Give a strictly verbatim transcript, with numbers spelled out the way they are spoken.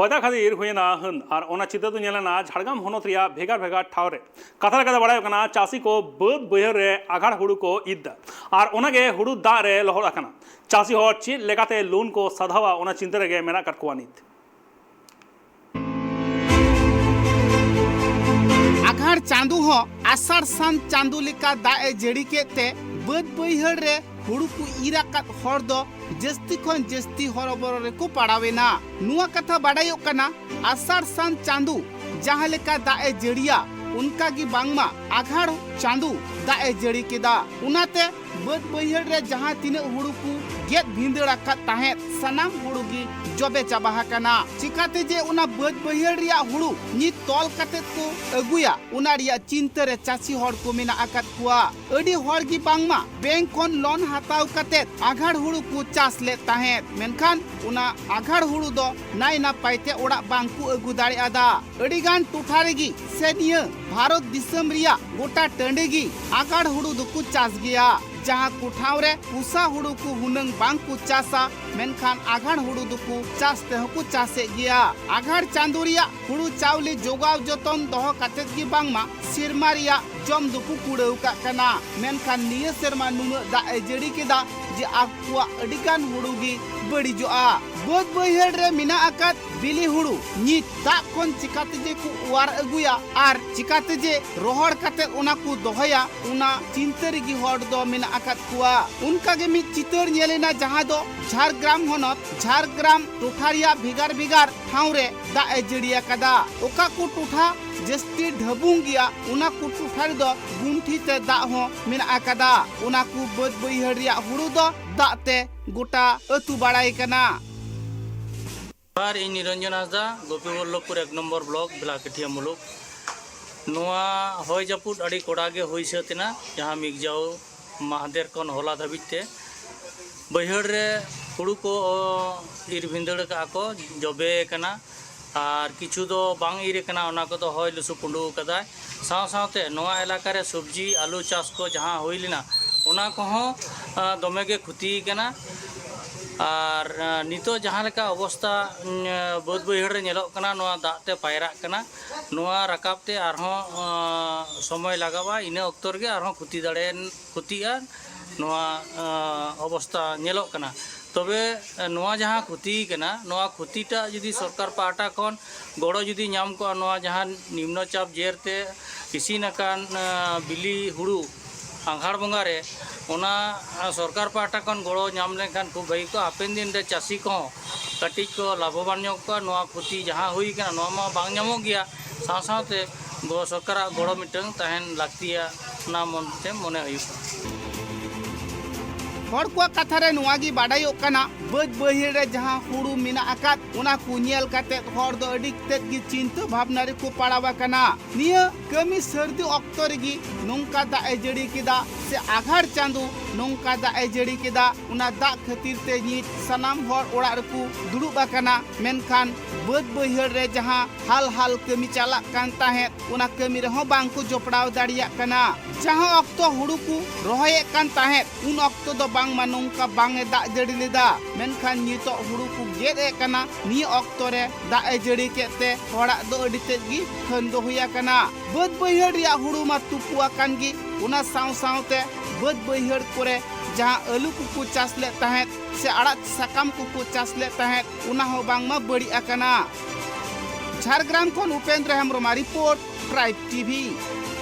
ᱦᱚᱭ ᱫᱟᱜ ᱠᱷᱟᱹᱛᱤᱨ ᱦᱩᱭᱮᱱᱟ ᱦᱟᱹᱱ, ᱟᱨ ᱚᱱᱟ ᱪᱤᱛᱟᱹᱨ ᱫᱚ ᱧᱮᱞ ᱮᱱᱟ ᱡᱷᱟᱲᱜᱨᱟᱢ ᱦᱚᱱᱚᱛ ᱨᱮᱭᱟᱜ ᱵᱷᱮᱜᱟᱨ ᱵᱷᱮᱜᱟᱨ ᱴᱷᱟᱶ ᱨᱮ᱾ ᱠᱟᱛᱷᱟ ᱞᱮᱠᱟᱛᱮ ᱵᱟᱲᱟᱭᱚᱜ ᱠᱟᱱᱟ, ᱪᱟᱹᱥᱤ ᱠᱚ ᱵᱟᱹᱫᱽ ᱵᱟᱹᱭᱦᱟᱹᱲ ᱨᱮ ᱟᱜᱷᱟᱲ ᱦᱩᱲᱩ ᱠᱚ ᱤᱨ ᱫᱟ, ᱟᱨ ᱚᱱᱟᱜᱮ ᱦᱩᱲᱩ ᱫᱟᱜ ᱨᱮ ᱞᱚᱦᱚᱫ ᱟᱠᱟᱱᱟ᱾ ᱪᱟᱹᱥᱤ ᱦᱚᱲ ᱪᱮᱫ ᱞᱮᱠᱟᱛᱮ ᱞᱳᱱ ᱠᱚ ᱥᱟᱫᱷᱟᱣᱟ, ᱚᱱᱟ ᱪᱤᱱᱛᱟᱹ ᱨᱮᱜᱮ ᱢᱮᱱᱟᱜ ᱟᱠᱟᱫ ᱠᱚᱣᱟ ᱱᱤᱛ᱾ ᱟᱜᱷᱟᱲ ᱪᱟᱸᱫᱚ ᱦᱚᱸ ᱟᱥᱟᱲ ᱥᱟᱱ ᱪᱟᱸᱫᱚ ᱞᱮᱠᱟ ᱫᱟᱜ ᱮ ᱡᱟᱹᱲᱤ ᱠᱮᱫ ᱛᱮ ᱵᱟᱹᱫᱽ ᱵᱟᱹᱭᱦᱟᱹᱲ ᱨᱮ ᱦᱩᱲᱩ ᱠᱚ ᱤᱨ ᱟᱠᱟᱫ ᱦᱚᱲ ᱫᱚ ᱡᱟᱹᱥᱛᱤ ᱠᱷᱚᱱ ᱡᱟᱹᱥᱛᱤ ᱦᱚᱨᱚᱵᱚᱨᱚ ᱨᱮᱠᱚ ᱯᱟᱲᱟᱣ ᱮᱱᱟ᱾ ᱱᱚᱣᱟ ᱠᱟᱛᱷᱟ ᱵᱟᱰᱟᱭᱚᱜ ᱠᱟᱱᱟ, ᱟᱥᱟᱲ ᱥᱟᱱ ᱪᱟᱸᱫᱚ ᱡᱟᱦᱟᱸ ᱞᱮᱠᱟ ᱫᱟᱜ ᱮ ᱡᱟᱹᱲᱤᱭᱟ, ᱚᱱᱠᱟ ᱜᱮ ᱵᱟᱝᱢᱟ ᱟᱜᱷᱟᱲ ᱪᱟᱸᱫᱚ ᱫᱟᱜ ᱮ ᱡᱟᱹᱲᱤ ᱠᱮᱫᱟ᱾ ᱚᱱᱟᱛᱮ ᱵᱟᱹᱫᱽ ᱵᱟᱹᱭᱦᱟᱹᱲ ᱨᱮ ᱡᱟᱦᱟᱸ ᱛᱤᱱᱟᱹᱜ ᱦᱩᱲᱩ ᱠᱚ ᱜᱮᱫ ᱵᱷᱤᱸᱫᱟᱹᱲ ᱟᱠᱟᱫ ᱛᱟᱦᱮᱸᱫ, ᱥᱟᱱᱟᱢ ᱦᱩᱲᱩ ᱜᱮ ᱡᱚᱵᱮ ᱪᱟᱵᱟ ᱟᱠᱟᱱᱟ᱾ ᱪᱤᱠᱟᱛᱮ ᱡᱮ ᱚᱱᱟ ᱵᱟᱹᱫᱽ ᱵᱟᱹᱭᱦᱟᱹᱲ ᱨᱮᱭᱟᱜ ᱦᱩᱲᱩ ᱱᱤᱛ ᱛᱚᱞ ᱠᱟᱛᱮᱫ ᱠᱚ ᱟᱹᱜᱩᱭᱟ, ᱚᱱᱟ ᱨᱮᱭᱟᱜ ᱪᱤᱱᱛᱟᱹ ᱨᱮ ᱪᱟᱹᱥᱤ ᱦᱚᱲ ᱠᱚ ᱢᱮᱱᱟᱜ ᱟᱠᱟᱫ ᱠᱚᱣᱟ᱾ ᱟᱹᱰᱤ ᱦᱚᱲ ᱜᱮ ᱵᱟᱝᱢᱟ ᱵᱮᱝᱠ ᱠᱷᱚᱱ ᱞᱳᱱ ᱦᱟᱛᱟᱣ ᱠᱟᱛᱮᱫ ᱟᱜᱷᱟᱲ ᱦᱩᱲᱩ ᱠᱚ ᱪᱟᱥ ᱞᱮᱫ ᱛᱟᱦᱮᱸᱫ, ᱢᱮᱱᱠᱷᱟᱱ ᱚᱱᱟ ᱟᱜᱷᱟᱲ ᱦᱩᱲᱩ ᱫᱚ ᱱᱟᱭ ᱱᱟᱯᱟᱭ ᱛᱮ ᱚᱲᱟᱜ ᱵᱟᱝ ᱠᱚ ᱟᱹᱜᱩ ᱫᱟᱲᱮᱭᱟᱫᱟ᱾ ᱟᱹᱰᱤ ᱜᱟᱱ ᱴᱚᱴᱷᱟ ᱨᱮᱜᱮ ᱥᱮ ᱱᱤᱭᱟᱹ ᱵᱷᱟᱨᱚᱛ ᱫᱤᱥᱚᱢ ᱨᱮᱭᱟᱜ ᱜᱚᱴᱟ ᱴᱟᱺᱰᱤ ᱜᱮ ᱟᱜᱷᱟᱲ ᱦᱩᱲᱩ ᱫᱚᱠᱚ ᱪᱟᱥ ᱜᱮᱭᱟ᱾ ᱡᱟᱦᱟᱸ ᱠᱚ ᱴᱷᱟᱶ ᱨᱮ ᱯᱩᱥᱟ ᱦᱩᱲᱩ ᱠᱚ ᱦᱩᱱᱟᱹᱝ ᱵᱟᱝ ᱠᱚ ᱪᱟᱥᱟ, ᱢᱮᱱᱠᱷᱟᱱ ᱟᱜᱷᱟᱲ ᱦᱩᱲᱩ ᱫᱚᱠᱚ ᱪᱟᱥ ᱛᱮᱦᱚᱸ ᱠᱚ ᱪᱟᱥᱮᱫ ᱜᱮᱭᱟ᱾ ᱟᱜᱷᱟᱲ ᱪᱟᱸᱫᱚ ᱨᱮᱭᱟᱜ ᱦᱩᱲᱩ ᱪᱟᱣᱞᱮ ᱡᱚᱜᱟᱣ ᱡᱚᱛᱚᱱ ᱫᱚᱦᱚ ᱠᱟᱛᱮᱫ ᱜᱮ ᱵᱟᱝᱢᱟ ᱥᱮᱨᱢᱟ ᱨᱮᱭᱟᱜ ᱡᱚᱢ ᱫᱚᱠᱚ ᱠᱩᱲᱟᱹᱣ ᱠᱟᱜ ᱠᱟᱱᱟ᱾ ᱢᱮᱱᱠᱷᱟᱱ ᱱᱤᱭᱟᱹ ᱥᱮᱨᱢᱟ ᱱᱩᱱᱟᱹᱜ ᱫᱟᱜ ᱮ ᱡᱟᱹᱲᱤ ᱠᱮᱫᱟ ᱡᱮ ᱟᱠᱚᱣᱟᱜ ᱟᱹᱰᱤ ᱜᱟᱱ ᱦᱩᱲᱩ ᱜᱮ ᱵᱟᱹᱲᱤᱡᱚᱜᱼᱟ᱾ ᱵᱟᱹᱫᱽ ᱵᱟᱹᱭᱦᱟᱹᱲ ᱨᱮ ᱢᱮᱱᱟᱜ ᱟᱠᱟᱫ ᱵᱤᱞᱤ ᱦᱩᱲᱩ ᱱᱤᱛ ᱫᱟᱜ ᱠᱷᱚᱱ ᱪᱤᱠᱟᱛᱮ ᱡᱮ ᱠᱚ ᱚᱣᱟᱨ ᱟᱹᱜᱩᱭᱟ ᱟᱨ ᱪᱤᱠᱟᱛᱮ ᱡᱮ ᱨᱚᱦᱚᱲ ᱠᱟᱛᱮᱫ ᱚᱱᱟ ᱠᱚ ᱫᱚᱦᱚᱭᱟ, ᱚᱱᱟ ᱪᱤᱱᱛᱟᱹ ᱨᱮᱜᱮ ᱦᱚᱲ ᱫᱚ ᱢᱮᱱᱟᱜ ᱟᱠᱟᱫ ᱠᱚᱣᱟ᱾ ᱚᱱᱠᱟ ᱜᱮ ᱢᱤᱫ ᱪᱤᱛᱟᱹᱨ ᱧᱮᱞ ᱮᱱᱟ, ᱡᱟᱦᱟᱸ ᱫᱚ ᱡᱷᱟᱲᱜᱨᱟᱢ ᱦᱚᱱᱚᱛ ᱡᱷᱟᱲᱜᱨᱟᱢ ᱴᱚᱴᱷᱟ ᱨᱮᱭᱟᱜ ᱵᱷᱮᱜᱟᱨ ᱵᱷᱮᱜᱟᱨ ᱴᱷᱟᱶ ᱨᱮ ᱫᱟᱜ ᱮ ᱡᱟᱹᱲᱤ ᱟᱠᱟᱫᱟ᱾ ᱚᱠᱟ ᱠᱚ ᱴᱚᱴᱷᱟ ᱡᱟᱹᱥᱛᱤ ᱰᱷᱟᱹᱵᱩᱝ ᱜᱮᱭᱟ, ᱚᱱᱟ ᱠᱚ ᱴᱚᱴᱷᱟ ᱨᱮᱫᱚ ᱜᱩᱱᱴᱷᱤ ᱛᱮ ᱫᱟᱜ ᱦᱚᱸ ᱢᱮᱱᱟᱜ ᱟᱠᱟᱫᱟ᱾ ᱚᱱᱟ ᱠᱚ ᱵᱟᱹᱫᱽ ᱵᱟᱹᱭᱦᱟᱹᱲ ᱨᱮᱭᱟᱜ ᱦᱩᱲᱩ ᱫᱚ ᱫᱟᱜ ᱛᱮ ᱜᱚᱴᱟ ᱟᱹᱛᱩ ᱵᱟᱲᱟᱭ ᱠᱟᱱᱟ᱾ ᱟᱨ ᱤᱧ ᱱᱤᱨᱚᱧᱡᱚᱱ ᱦᱟᱸᱥᱫᱟ, ᱜᱳᱯᱤᱵᱚᱞᱞᱚᱵᱷᱯᱩᱨ ᱮᱠ ᱱᱚᱢᱵᱚᱨ ᱵᱞᱚᱠ, ᱵᱮᱞᱟᱠᱟᱹᱴᱷᱤᱭᱟᱹ ᱢᱩᱞᱩᱠ᱾ ᱱᱚᱣᱟ ᱦᱚᱭ ᱡᱟᱹᱯᱩᱫ ᱟᱹᱰᱤ ᱠᱚᱲᱟ ᱜᱮ ᱦᱩᱭ ᱥᱟᱹᱛ ᱮᱱᱟ, ᱡᱟᱦᱟᱸ ᱢᱤᱫ ᱡᱟᱣ ᱢᱟᱦᱫᱮᱨ ᱠᱷᱚᱱ ᱦᱚᱞᱟ ᱫᱷᱟᱹᱵᱤᱡ ᱛᱮ᱾ ᱵᱟᱹᱭᱦᱟᱹᱲ ᱨᱮ ᱦᱩᱲᱩ ᱠᱚ ᱤᱨ ᱵᱷᱤᱸᱫᱟᱹᱲ ᱟᱠᱟᱫᱼᱟ ᱠᱚ, ᱡᱚᱵᱮ ᱟᱠᱟᱱᱟ, ᱟᱨ ᱠᱤᱪᱷᱩ ᱫᱚ ᱵᱟᱝ ᱤᱨ ᱟᱠᱟᱱᱟ, ᱚᱱᱟ ᱠᱚᱫᱚ ᱦᱚᱭ ᱞᱩᱥᱩ ᱯᱩᱸᱰᱩ ᱟᱠᱟᱫᱟᱭ᱾ ᱥᱟᱶ ᱥᱟᱶᱛᱮ ᱱᱚᱣᱟ ᱮᱞᱟᱠᱟ ᱨᱮ ᱥᱚᱵᱽᱡᱤ, ᱟᱹᱞᱩ ᱪᱟᱥ ᱠᱚ ᱡᱟᱦᱟᱸ ᱦᱩᱭ ᱞᱮᱱᱟ, ᱚᱱᱟ ᱠᱚᱦᱚᱸ, ᱟ, ᱫᱚᱢᱮ ᱜᱮ ᱠᱷᱚᱛᱤ ᱟᱠᱟᱱᱟ᱾ ᱟᱨ ᱱᱤᱛᱚᱜ ᱡᱟᱦᱟᱸ ᱞᱮᱠᱟ ᱚᱵᱚᱥᱛᱟ ᱵᱟᱹᱫᱽ ᱵᱟᱹᱭᱦᱟᱹᱲ ᱨᱮ ᱧᱮᱞᱚᱜ ᱠᱟᱱᱟ, ᱱᱚᱣᱟ ᱫᱟᱜ ᱛᱮ ᱯᱟᱭᱨᱟᱜ ᱠᱟᱱᱟ᱾ ᱱᱚᱣᱟ ᱨᱟᱠᱟᱵ ᱛᱮ ᱟᱨᱦᱚᱸ ᱥᱚᱢᱚᱭ ᱞᱟᱜᱟᱜᱼᱟ, ᱤᱱᱟᱹ ᱚᱠᱛᱚ ᱨᱮᱜᱮ ᱟᱨᱦᱚᱸ ᱠᱷᱚᱛᱤ ᱫᱟᱲᱮᱭᱟᱜᱼᱟ, ᱠᱷᱚᱛᱤᱜᱼᱟ᱾ ᱱᱚᱣᱟ ᱚᱵᱚᱥᱛᱟ ᱧᱮᱞᱚᱜ ᱠᱟᱱᱟ᱾ ᱛᱚᱵᱮ ᱱᱚᱣᱟ ᱡᱟᱦᱟᱸ ᱠᱷᱚᱛᱤ ᱠᱟᱱᱟ, ᱱᱚᱣᱟ ᱠᱷᱚᱛᱤᱴᱟᱜ ᱡᱩᱫᱤ ᱥᱚᱨᱠᱟᱨ ᱯᱟᱦᱴᱟ ᱠᱷᱚᱱ ᱜᱚᱲᱚ ᱡᱩᱫᱤ ᱧᱟᱢ ᱠᱚᱜᱼᱟ, ᱱᱚᱣᱟ ᱡᱟᱦᱟᱸ ᱱᱤᱢᱱᱚ ᱪᱟᱯ ᱡᱮᱨ ᱛᱮ ᱤᱥᱤᱱ ᱟᱠᱟᱱ ᱵᱤᱞᱤ ᱦᱩᱲᱩ ᱟᱸᱜᱷᱟᱲ ᱵᱚᱸᱜᱟ ᱨᱮ, ᱚᱱᱟ ᱥᱚᱨᱠᱟᱨ ᱯᱟᱦᱴᱟ ᱠᱷᱚᱱ ᱜᱚᱲᱚ ᱧᱟᱢ ᱞᱮᱱᱠᱷᱟᱱ ᱠᱷᱩᱵ ᱵᱷᱟᱹᱜᱤ ᱠᱚᱜᱼᱟ᱾ ᱦᱟᱯᱮᱱ ᱫᱤᱱ ᱨᱮ ᱪᱟᱹᱥᱤ ᱠᱚᱦᱚᱸ ᱠᱟᱹᱴᱤᱡ ᱠᱚ ᱞᱟᱵᱷᱚᱵᱟᱱ ᱧᱚᱜ ᱠᱚᱜᱼᱟ᱾ ᱱᱚᱣᱟ ᱠᱷᱚᱛᱤ ᱡᱟᱦᱟᱸ ᱦᱩᱭ ᱠᱟᱱᱟ, ᱱᱚᱣᱟ ᱢᱟ ᱵᱟᱝ ᱧᱟᱢᱚᱜ ᱜᱮᱭᱟ, ᱥᱟᱶ ᱥᱟᱶᱛᱮ ᱜᱚ-, ᱥᱚᱨᱠᱟᱨᱟᱜ ᱜᱚᱲᱚ ᱢᱤᱫᱴᱟᱝ ᱛᱟᱦᱮᱱ ᱞᱟᱹᱠᱛᱤᱭᱟ, ᱚᱱᱟ ᱢᱚᱱᱛᱮ ᱢᱚᱱᱮ ᱦᱩᱭᱩᱜ ᱠᱟᱱᱟ᱾ ᱦᱚᱲ ᱠᱚᱣᱟᱜ ᱠᱟᱛᱷᱟ ᱨᱮ ᱱᱚᱣᱟ ᱜᱮ ᱵᱟᱰᱟᱭᱚᱜ ᱠᱟᱱᱟ, ᱵᱟᱹᱫᱽ ᱵᱟᱹᱭᱦᱟᱹᱲ ᱨᱮ ᱡᱟᱦᱟᱸ ᱦᱩᱲᱩ ᱢᱮᱱᱟᱜ ᱟᱠᱟᱫ, ᱚᱱᱟ ᱠᱚ ᱧᱮᱞ ᱠᱟᱛᱮ ᱦᱚᱲ ᱫᱚ ᱟᱹᱰᱤ ᱛᱮᱫ ᱜᱮ ᱪᱤᱱᱛᱟᱹ ᱵᱷᱟᱵᱽᱱᱟ ᱨᱮᱠᱚ ᱯᱟᱲᱟᱣ ᱟᱠᱟᱱᱟ᱾ ᱱᱤᱭᱟᱹ ᱠᱟᱹᱢᱤ ᱥᱟᱹᱨᱫᱤ ᱚᱠᱛᱚ ᱨᱮᱜᱮ ᱱᱚᱝᱠᱟ ᱫᱟᱜ ᱮ ᱡᱟᱹᱲᱤ ᱠᱮᱫᱟ ᱥᱮ ᱟᱜᱷᱟᱲ ᱪᱟᱸᱫᱚ ᱱᱚᱝᱠᱟ ᱫᱟᱜ ᱮ ᱡᱟᱹᱲᱤ ᱠᱮᱫᱟ, ᱚᱱᱟ ᱫᱟᱜ ᱠᱷᱟᱹᱛᱤᱨ ᱛᱮ ᱱᱤᱛ ᱥᱟᱱᱟᱢ ᱦᱚᱲ ᱚᱲᱟᱜ ᱨᱮᱠᱚ ᱫᱩᱲᱩᱵ ᱟᱠᱟᱱᱟ᱾ ᱢᱮᱱᱠᱷᱟᱱ ᱵᱟᱹᱫᱽ ᱵᱟᱹᱭᱦᱟᱹᱲ ᱨᱮ ᱡᱟᱦᱟᱸ ᱦᱟᱞ ᱦᱟᱞ ᱠᱟᱹᱢᱤ ᱪᱟᱞᱟᱜ ᱠᱟᱱ ᱛᱟᱦᱮᱸᱫ, ᱚᱱᱟ ᱠᱟᱹᱢᱤ ᱨᱮᱦᱚᱸ ᱵᱟᱝ ᱠᱚ ᱡᱚᱯᱲᱟᱣ ᱫᱟᱲᱮᱭᱟᱜ ᱠᱟᱱᱟ᱾ ᱡᱟᱦᱟᱸ ᱚᱠᱛᱚ ᱦᱩᱲᱩ ᱠᱚ ᱨᱚᱦᱚᱭᱮᱫ ᱠᱟᱱ ᱛᱟᱦᱮᱸᱫ, ᱩᱱ ᱚᱠᱛᱚ ᱫᱚ ᱵᱟᱝᱢᱟ ᱱᱚᱝᱠᱟ ᱵᱟᱝ ᱮ ᱫᱟᱜ ᱡᱟᱹᱲᱤ ᱞᱮᱫᱟ, ᱢᱮᱱᱠᱷᱟᱱ ᱱᱤᱛᱚᱜ ᱦᱩᱲᱩ ᱠᱚ ᱜᱮᱫ ᱮᱫ ᱠᱟᱱᱟ, ᱱᱤᱭᱟᱹ ᱚᱠᱛᱚ ᱨᱮ ᱫᱟᱜ ᱮ ᱡᱟᱹᱲᱤ ᱠᱮᱫ ᱛᱮ ᱦᱚᱲᱟᱜ ᱫᱚ ᱟᱹᱰᱤ ᱛᱮᱫ ᱜᱮ ᱠᱷᱟᱹᱱ ᱫᱚ ᱦᱩᱭ ᱟᱠᱟᱱᱟ᱾ ᱵᱟᱹᱫᱽ ᱵᱟᱹᱭᱦᱟᱹᱲ ᱨᱮᱭᱟᱜ ᱦᱩᱲᱩ ᱢᱟ ᱛᱩᱯᱩ ᱟᱠᱟᱱ ᱜᱮ, ᱚᱱᱟ ᱥᱟᱶ ᱥᱟᱶᱛᱮ ᱵᱟᱹᱫᱽ ᱵᱟᱹᱭᱦᱟᱹᱲ ᱠᱚᱨᱮ ᱡᱟᱦᱟᱸ ᱟᱹᱞᱩ ᱠᱚᱠᱚ ᱪᱟᱥ ᱞᱮᱫ ᱛᱟᱦᱮᱸᱫ ᱥᱮ ᱟᱲᱟᱜ ᱥᱟᱠᱟᱢ ᱠᱚᱠᱚ ᱪᱟᱥ ᱞᱮᱫ ᱛᱟᱦᱮᱸᱫ, ᱚᱱᱟ ᱦᱚᱸ ᱵᱟᱝᱢᱟ ᱵᱟᱹᱲᱤᱡ ᱟᱠᱟᱱᱟ᱾ ᱡᱷᱟᱲᱜᱨᱟᱢ ᱠᱷᱚᱱ ᱩᱯᱮᱱᱫᱨᱚ ᱦᱮᱢᱵᱨᱚᱢᱟᱜ ᱨᱤᱯᱳᱨᱴ, ᱴᱨᱟᱭᱤᱵᱽ ᱴᱤᱵᱷᱤ᱾